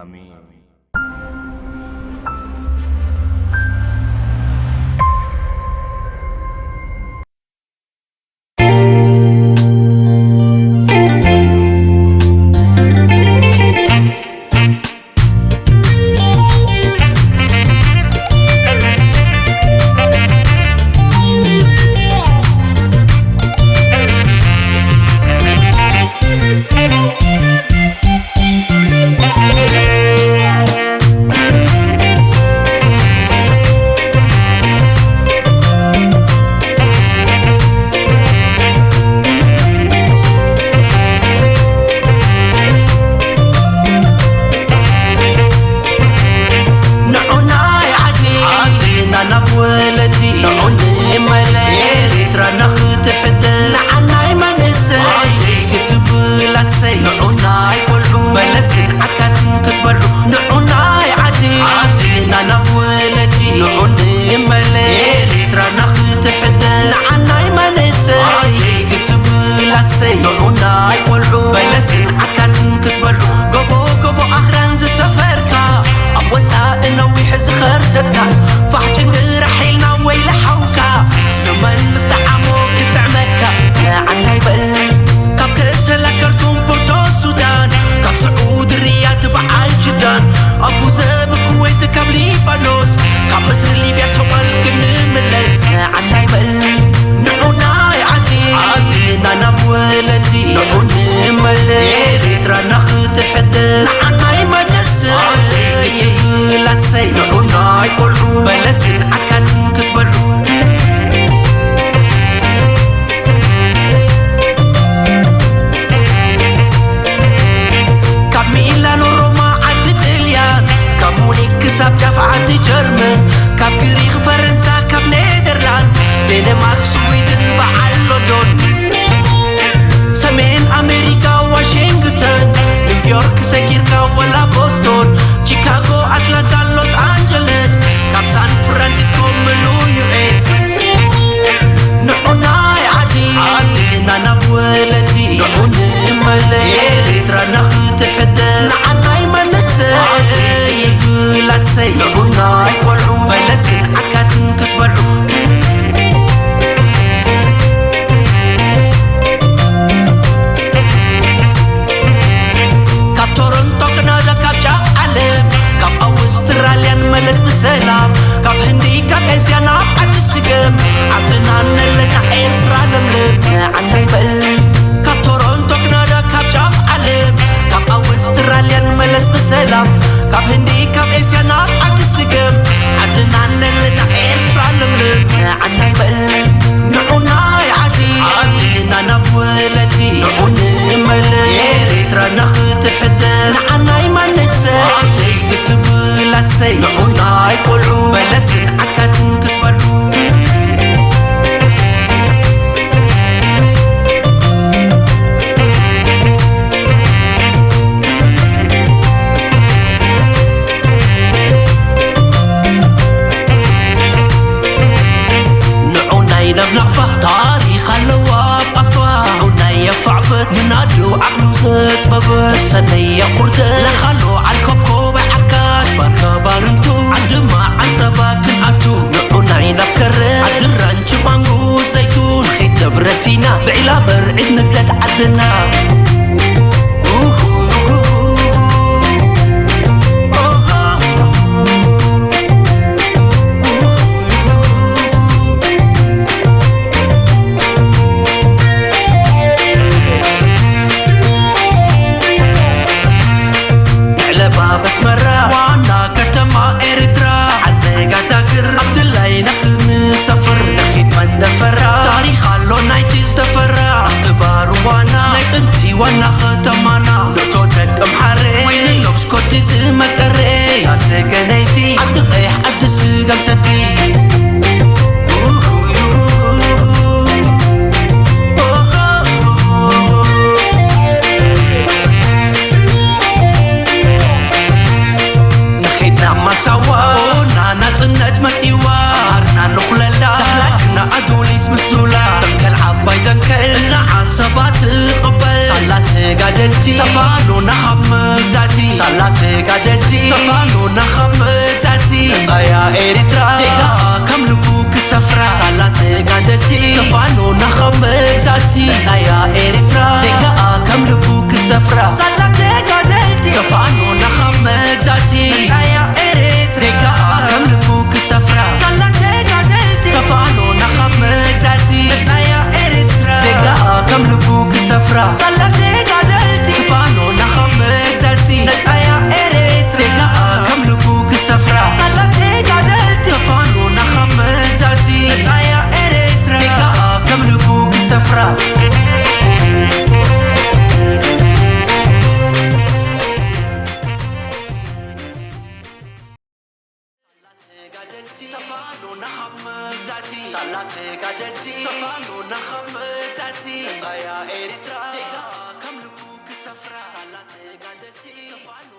ኣሜን። ንዑናይ ዓዲ ዓድና ናብ ወለዲ ንዑ ንመለስ ኤርትራና ክትሕደስ ንዓናይ መንእሰይ ኣደይ ክትብል ኣሰይ ንዑናይ ቆልዑ በለስን ዓካትን ክትበልዑ ንዑናይ ዓዲ ዓድና ናብ ወለዲ ንዑ ንመለስ ኤርትራና ክትሕደስ ንዓናይ መንእሰይ ኣደይ ክትብል ኣሰይ ንዑናይ ቆልዑ በለስን ዓካትን ክትበልዑ ጎቦ ጎቦ ኣኽራን ዝሰፈርካ ኣብ ወጻኢ ነዊሕ ዝኸርተትካ ፋሕ ጭንግራሕ ኢልና ወይለ ሓውካ ንመን ምስ ጠዓሞ ክጥዕመካ ንዓናይ በል ካብ ከሰላ ከርቱም ፖርቶ ሱዳን ካብ ስዑድ ሪያድ በዓል ጅዳን ኣቡ ዘብ ኩወይት ካብ ሊባኖስ ካብ ምስሪ ሊብያ ሶማል ክንምለስ ንዓናይ በል ንዑናይ ዓዲ ዓድና ናብ ወለዲ ንዑ ንመለስ ኤርትራና ክትሕደስ ንዓናይ መንእሰይ ኣደይ ክትብል ኣሰይ ንዑናይ ቆልዑ በለስን ዓካትን ክትበልዑ ካብ ሚላኖ ሮማ ዓዲ ጥልያን ካብ ሙኒክ ክሳብ ጫፍ ዓዲ ጀርመን ካብ ግሪክ ፈረንሳ ካብ ኔደርላንድ ዴንማርክ ስዊድን በዓል ሎንዶን ሰሜን ኣሜሪካ ዋሽንግተን ኒውዮርክ ሰጊርካ ወላ ቦስቶን ቺካጎ ኣትላንታ ሎስ ኣንጀለስ ካብ ሳን ፍራንሲስኮ ምሉ ዩኤስ ንዑናይ ዓዲ ዓድና ናብ ወለዲ ንዑ ንመለስ ኤርትራና ክትሕደስ ንዓናይ መንእሰይ ኣደይ ክትብል ኣሰይ ንዑናይ ቆልዑ በለስን ዓካትን ክትበልዑ ካብ ቶሮንቶ ክናዳ ካብ ጫፍ ዓለም ካብ ኣውስትራልያን መለስ ብሰላም ካብ ህንዲ ካብ ኤስያ ናብ ዓዲ ስገም ዓድና ነለና ኤርትራ ለምለም ንዓናይ በል ካብ ቶሮንቶ ክናዳ ካብ ጫፍ ዓለም ካብ ኣውስትራልያን መለስ ብሰላም ካብ ህንዲ ካብ ኤስያ ናብ ዓዲ ስገም ዓድና ነለና ኤርትራ ለምለም ንዓናይ በል ንዑናይ ዓዲ ዓድና ናብ ወለዲ ንዑ ንመለስ ኤርትራና ክትሕደስ ንዓናይ መንእሰይ ኣደይ ክትብል ኣሰይ ንዑናይ ቆልዑ በለስን ዓካትን ክትበልዑ ንዑናይ ናብ ናቕፋ ታሪኽ ኣለዋ ኣብ ኣፋ ንዑናይ የፋዕበት ምናዱ ዓቕሉ ዘጥበበ ተሰነየ ቁርደ ለኻሎ ዓልኮብኮባይ ዓካት ባርካ ባርንቱ ዓድማ ዓንጸባ ክንኣቱ ንዑናይ ናብ ከረ ዓዲ ራንቺ ማንጉ ዘይቱን ኺድ ደብረ ሲና ብዒላ በርዒድ ንግደት ዓድና ንዕለባ በስመራ ዋና ከተማ ኤርትራ ሰዓት ዘጋሳግር ኣብ ድላይና ክንሰፍር ንኺድ መንደፈራ ታሪኽ ኣሎ ናይቲ ዝተፈራ ግባር ዋና ናይ ጥንቲ ዋና ከተማና ዶቶ ደቂ ኣምሓረ ወይኒ ሎብስ ኮቲ ዝመቀረ ሳሰገነይቲ ዓዲ ቀይሕ ዓዲ ስገም ሰቲ ንኺድና ማሳዋ ና ናጽነት መጺዋ ሰሃርና ንኹለላ ተኽላክና ኣዱሊስ ምስሉላ ደንከል ዓባይ ደንከል እናዓሰባ ትቕበል ሳላ ተጋደልቲ ተፋኖና ካብ መግዛእቲ ሳላ ተጋደልቲ ተፋኖና ካብ መግዛእቲ መጻያ ኤርትራ ዜጋኣ ከም ልቡ ክሰፍራ ሳላ ተጋደልቲ ተፋኖና ካብ መግዛእቲ መጻያ ኤርትራ ዜጋኣ ከም ልቡ ክሰፍራ ሳላ ተጋደልቲ ተፋኖና ካብ መግዛእቲ መጻያ ኤርትራ ዜጋኣ ከም ልቡ ክሰፍራ ሳላ ተጋደልቲ ተፋኖና ካብ መግዛእቲ መጻያ ኤርትራ ዜጋኣ ከም ልቡ ክሰፍራ ሳላ ተጋደልቲ ተፋኖና ካብ መግዛእቲ መጻያ ኤርትራ ዜጋኣ ከም ልቡ ክሰፍራ ሳላ ተጋደልቲ ተፋኖና ካብ መግዛእቲ መጻያ ኤርትራ ዜጋኣ ከም ልቡ ክሰፍራ ተጋደልቲ ተፋኖና ካብ መግዛእቲ ሳላ ተጋደልቲ ተፋኖና ካብ መግዛእቲ መጻያ ኤርትራ ዜጋ ከም ልቡ ክሰፍራ ሳላ ተጋደልቲ ተፋኖ